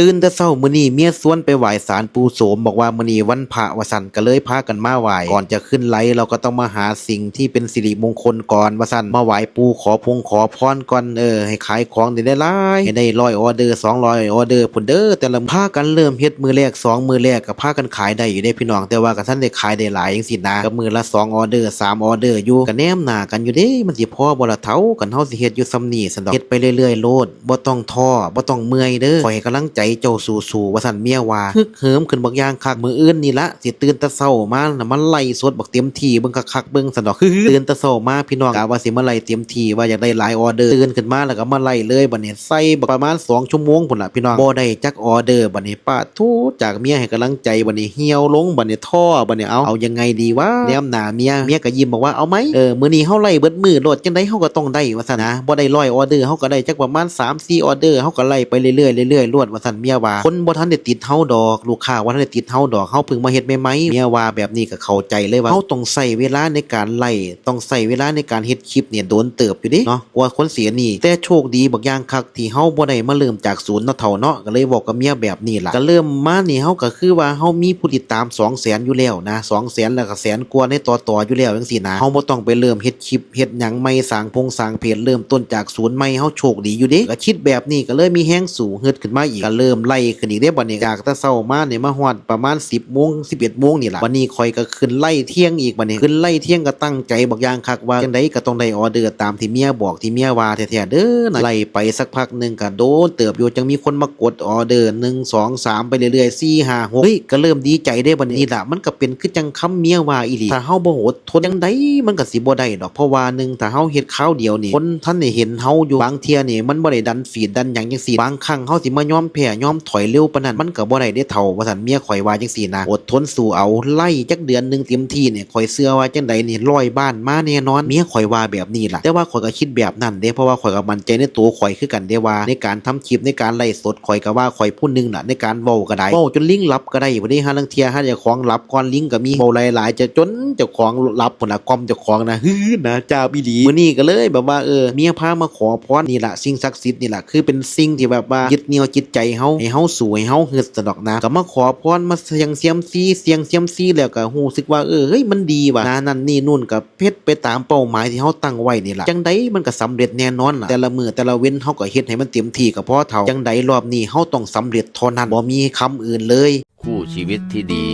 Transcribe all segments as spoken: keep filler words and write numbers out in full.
ตื่นแต่เช้ามื้อนี้เมียชวนไปไหว้ศาลปู่โสม บอกว่ามื้อนี้วันพระว่าซั่น ก็เลยพากันมาไหว้ ก่อนจะขึ้นไลฟ์เราก็ต้องมาหาสิ่งที่เป็นสิริมงคลก่อนว่าซั่น มาไหว้ปู่ขอพงขอพรก่อน เออ ให้ขายของได้หลายๆ ให้ได้ร้อยออเดอร์ สองร้อยออเดอร์พุ้นเด้อ แต่ละมื้อ พากันเริ่มเฮ็ดมื้อแรกสองมื้อแรกก็พากันขายได้อยู่เด้พี่น้อง แต่ว่าก็ทันได้ขายได้หลายจังซี้นะ ก็มื้อละสองออเดอร์ สามออเดอร์อยู่ ก็แนมหน้ากันอยู่เด้ มันสิพอบ่ล่ะเฒ่า คันเฮาสิเฮ็ดอยู่ส่ำนี้ซั้นดอก เฮ็ดไปเรื่อยๆโลด บ่ต้องท้อ บ่ต้องเมื่อยเด้อ ข้อยให้กำลังใจเจ้าสู้ๆ ว่าซั่นเมียว่า ฮึกเหิมขึ้นบักอย่างคัก มื้ออื่นนี่ละสิตื่นแต่เช้ามาน่ะ มาไลฟ์สดบักเต็มที่เบิ่งคักๆเบิ่งซั้นดอก ตื่นแต่เช้ามาพี่น้อง กะว่าสิมาไลฟ์เต็มที่ ว่าอยากได้หลายออเดอร์ ตื่นขึ้นมาแล้วก็มาไลฟ์เลย บัดนี้ใส่บักประมาณสองชั่วโมงพุ้นล่ะพี่น้อง บ่ได้จักออเดอร์ บัดนี้ปาดโธ่ จากเมียให้กำลังใจ บัดนี้เหี่ยวลง บัดนี้ท้อ บัดนี้เอา เอายังไงดีวะ แนมหน้าเมีย เมียก็ยิ้มบอกว่า เอาไหม เออ มื้อนี้เฮาไลฟ์เบิดมื้อโลด จั่งใดเฮาก็ต้องได้ ว่าซั่นนะ บ่ได้ร้อยออเดอร์ เฮาก็ได้จักประมาณสามสี่ออเดอร์ เฮาก็ไลฟ์ไปเรื่อยๆเรื่อยๆโลด ว่าซั่นเมียว่า คนบ่ทันได้ติดเฮาดอก ลูกค้าบ่ทันได้ติดเฮาดอก เฮาเพิ่งมาเฮ็ดใหม่ๆ เมียว่าแบบนี้ก็เข้าใจเลยว่า เฮาต้องใช้เวลาในการไลฟ์ ต้องใช้เวลาในการเฮ็ดคลิปเนี่ยโดนเติบอยู่เด้เนาะ กว่าคนสิอันนี้ แต่โชคดีบักอย่างคักที่เฮาบ่ได้มาเริ่มจากศูนย์เนาะเฒ่าเนาะ ก็เลยเว้ากับเมียแบบนี้ล่ะ ก็เริ่มมานี่เฮาก็คือว่าเฮามีผู้ติดตามสองแสนอยู่แล้วนะ สองแสนแล้วก็แสนกว่าในต่อๆอยู่แล้วจั่งซี้นะ เฮาบ่ต้องไปเริ่มเฮ็ดคลิปเฮ็ดหยังใหม่ สร้างพงสร้างเพจ เริ่มต้นจากศูนย์ใหม่ เฮาโชคดีอยู่เด้ ก็คิดแบบนี้ก็เลยมีแฮงสู้ ฮึดขึ้นมาอีก ก็เริ่มไลฟ์ขึ้นอีกเด้บัดนี้ จากแต่เช้ามาเนี่ยมาฮอดประมาณสิบโมง สิบเอ็ดโมงนี่ล่ะ บัดนี้ข้อยก็ขึ้นไลฟ์เที่ยงอีก บัดนี้ขึ้นไลฟ์เที่ยงก็ตั้งใจบักอย่างคักว่าจั่งใดก็ต้องได้ออเดอร์ตามที่เมียบอกที่เมียว่าแท้ๆเด้อนะ ไลฟ์ไปสักพักหนึ่งก็โดนเติบอยู่ จั่งมีคนมากดออเดอร์ หนึ่ง สอง สาม ไปเรื่อยๆ สี่ ห้า หก เฮ้ย ก็เริ่มดีใจเด้บัดนี้ นี่ล่ะ มันก็เป็นคือจั่งคำเมียว่าอีหลี ถ้าเฮาบ่อดทนจั่งใดมันก็สิบ่ได้ดอก เพราะว่าหนึ่ง ถ้าเฮาเฮ็ดคราวเดียวนี่ คนทันได้เห็นเฮาอยู่ บางเทื่อนี่มันบ่ได้ดันฟีดดันหยังจั่งซี้ บางครั้งเฮาสิมายอมแพ้ยอมถอยเร็วปานนั้น มันก็บ่ได้เด้เฒ่า ว่าซั่นเมียข้อยว่าจั่งซี้นะ อดทนสู้เอา ไลฟ์จักเดือนหนึ่งเต็มที่นี่ ข้อยเชื่อว่าจั่งใดนี่ร้อยบ้านมาแน่นอน เมียข้อยว่าแบบนี้ล่ะ แต่ว่าข้อยก็คิดแบบนั้นเด้ เพราะว่าข้อยก็มั่นใจในตัวข้อยคือกันเด้ว่า ในการทำคลิป ในการไลฟ์สด ข้อยก็ว่าข้อยผู้หนึ่งน่ะ ในการเว้าก็ได้ เว้าจนลิงหลับก็ได้ บ่ได้ ห่าลางเทื่อห่าเจ้าของหลับก่อนลิงก็มี เว้าหลายๆ จะจนเจ้าของหลับพุ้นล่ะ กล่อมเจ้าของนะ ฮือนะ จ้าบอีหลี มื้อนี้ก็เลยแบบว่า เออ เมียพามาขอพรนี่ล่ะ สิ่งศักดิ์สิทธิ์นี่ล่ะ คือเป็นสิ่งที่แบบว่ายึดเหนี่ยวจิตใจเฮา ให้เฮาสู้ ให้เฮาฮึดซั้นดอกนะ ก็มาขอพร มาเสี่ยงเซียมซี เสี่ยงเซียมซีแล้วก็รู้สึกว่า เออ เฮ้ย มันดีว่ะนะ นั่นนี่นู่นก็เฮ็ดไปตามเป้าหมายที่เฮาตั้งไว้นี่ล่ะ จั่งใดมันก็สำเร็จแน่นอนล่ะ แต่ละมื้อแต่ละเว็นเฮาก็เฮ็ดให้มันเต็มที่ก็พอเฒ่า จั่งใดรอบนี้เฮาต้องสำเร็จเท่านั้น บ่มีคำอื่นเลย คู่ชีวิตที่ดี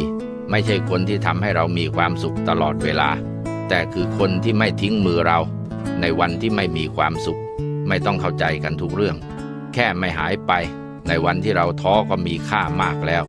ไม่ใช่คนที่ทำให้เรามีความสุขตลอดเวลา แต่คือคนที่ไม่ทิ้งมือเรา ในวันที่ไม่มีความสุข ไม่ต้องเข้าใจกันทุกเรื่อง แค่ไม่หายไป ในวันที่เราท้อก็มีค่ามากแล้ว